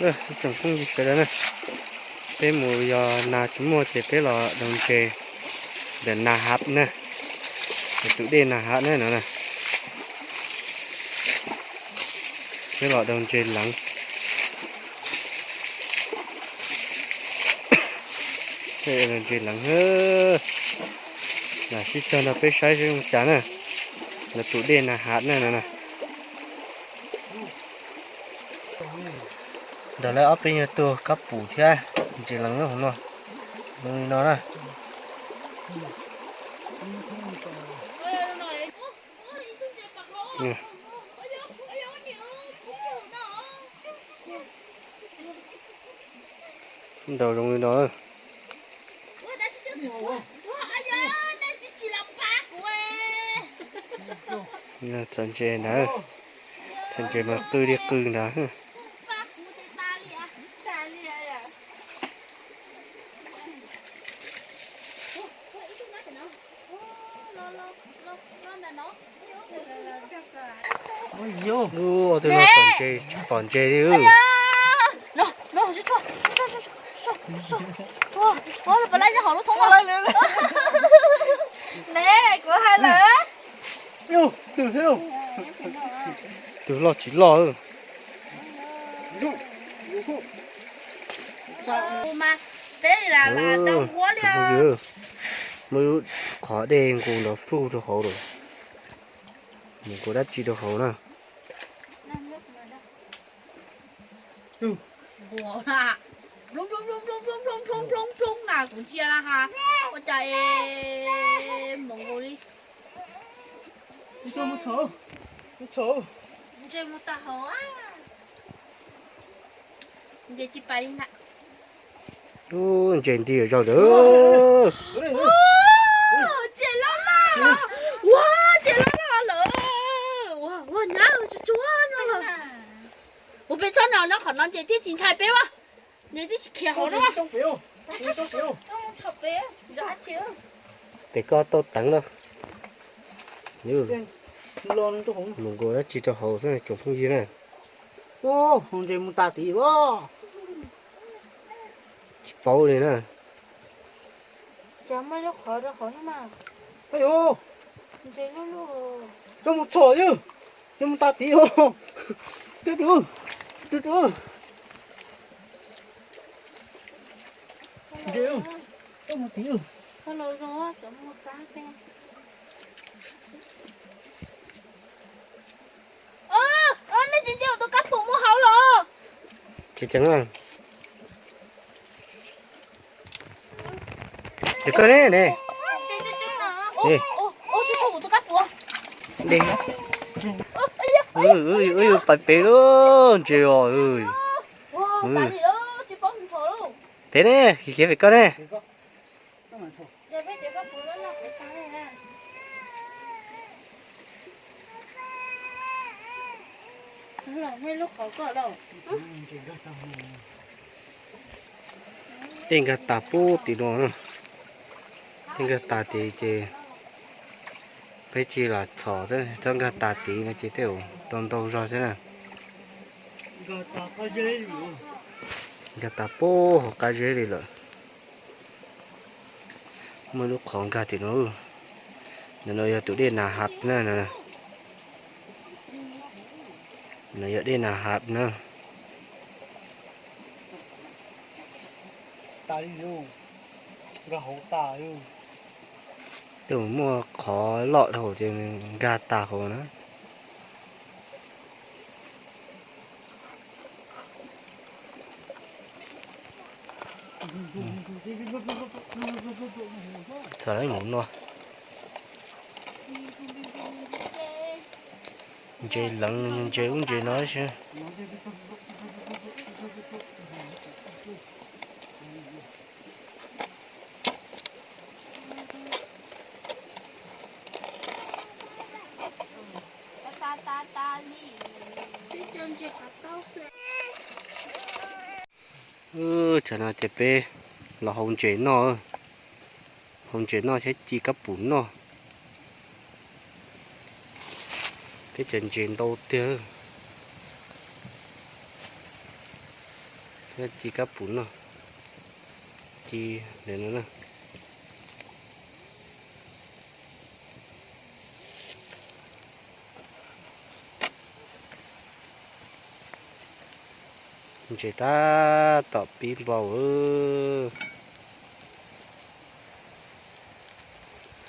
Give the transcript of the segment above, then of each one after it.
Tsoom phooj ywg sawv daws na, peb mus yos nas tsis muaj ces peb los daus ntses ntawm Nas Hav na, tus dej Nas Hav na no na. Peb los daus ntses leev, daus ntses leev. Lam sib cog nrog peb saib seb zoo cas na, los tus dej Nas Hav na no na. Ntawm lawv ob peb nyuag tug kab pum thiab ntses leev nyob hauv no, zoo li no na. Ntau zoo li no. Txhos ntses ntawd, txhos ntses mas qw li qw ntawd. Ua twg no pom ntses, tsis pom ntses li. Kuv hais lawm, twg loj tsis loj. Muaj lub qhov dej nqus nrov plug rau hauv lawm. Mus nqus dab tsi rau hauv na? Nplooj nplooj nplooj nplooj na kuv ntsia na ha. Ua cas es mus nqus li. Ntses mus tag hauv. Ntses tsis pais li ntag. Ntses nti zaug lawm. Ntses loj loj, ua ntses loj loj lawm. Ua nyab tsuag tsuag no lawm. Ua peb txhob no nyob qhov no ntses thiaj tsis ntshai peb ua. Ntses thiaj tsis khiav hauv no. Pem koj tau teev na. Mus nqus dab tsi rau hauv xwb tsoom phooj ywg na. Ntses mus tas tid os. Tsis paub li na. Cas muaj lub qhov rau hauv no mas. Ntses lub lub. Coj mus txhom yog, coj mus tas tid os. Tus tus, tus tus. Ntses, coj mus tid. Nej tsis ntsia tus kab pum mus hauv los? Ces koj ne ne. Wb yuav pais pem lub ntses os. Pem ne, khiav pem koj ne. Dej nkag tas pub tim no, dej nkag tas tid ces peb tsis lam txhom xwb, txhob nkag tas tid no ces tej zaum tau ntau zog xwb na. Nkag tas pub hauv qab zeb li lawm. Muaj lub qhov nkag tim no. Ntawm no yog tus dej Nas Hav na. No yog dej Nas Hav na. Tej zaum muaj qhov loj dhau ces nkag tas hauv na. Txog lawv mus no. Ntses leev ntses ub ntses no xwb. Tsam no ces peb los hau ntses noj, hau ntses noj thiab ci kab pum noj. Peb cov ntses ntau tiag. Ci kab pum noj, ci ntawm no na. Ntses tab tom pib npau.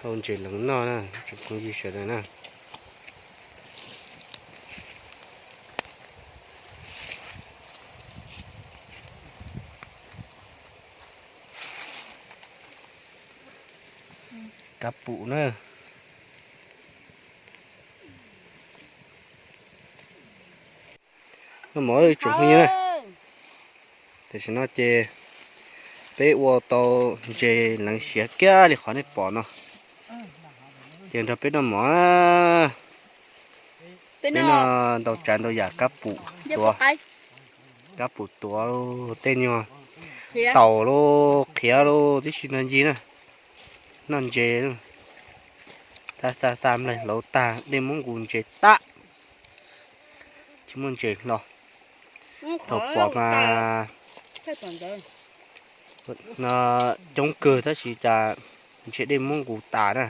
Hau ntses leev noj na, tsoom phooj ywg sawv daws na. Kab pum na. Noj mov tsoom phooj ywg na. Tam sim no ces peb ua tau ntses leev siav kiag li qhov nej pom no. Ces nrog peb noj mov. Peb noj ntau tsav ntau yam, kab pum tuav, kab pum tuav, tej nyuag taum los qhiav los tib si no ncig na. Noj ntses, xa xa xa nplaig hlauv tag, dej muab nqus ntses tag, tsis muaj ntses hlo. Thaum pom mas no coob kawg tab sis cas ntses dej muab nqus tas na,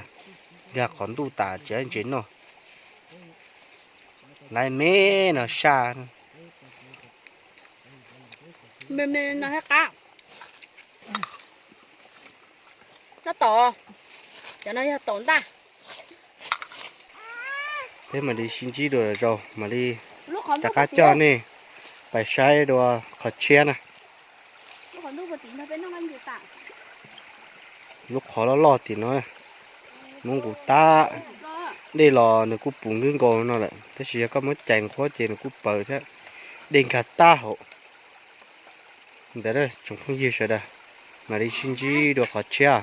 nkag qhov ntuj tas tsis muaj ntses noj. Lawv me no saj. Tab tom, cov no yog taum ntaj. Peb mam li sib ntsib dua zaus mam li rov qab coj nej pais saib dua qhov tshiab na. Lub qhov loj loj tim no muab nqus tag, dej los nws kuj puv nkaus no lawm tab sis yog koj muab cais nqhuab ces nws kuj paws thiab, dej nkag tag hauv. Ntawd tsoom phooj ywg sawv daws, mam li sib ntsib dua qhov tshiab.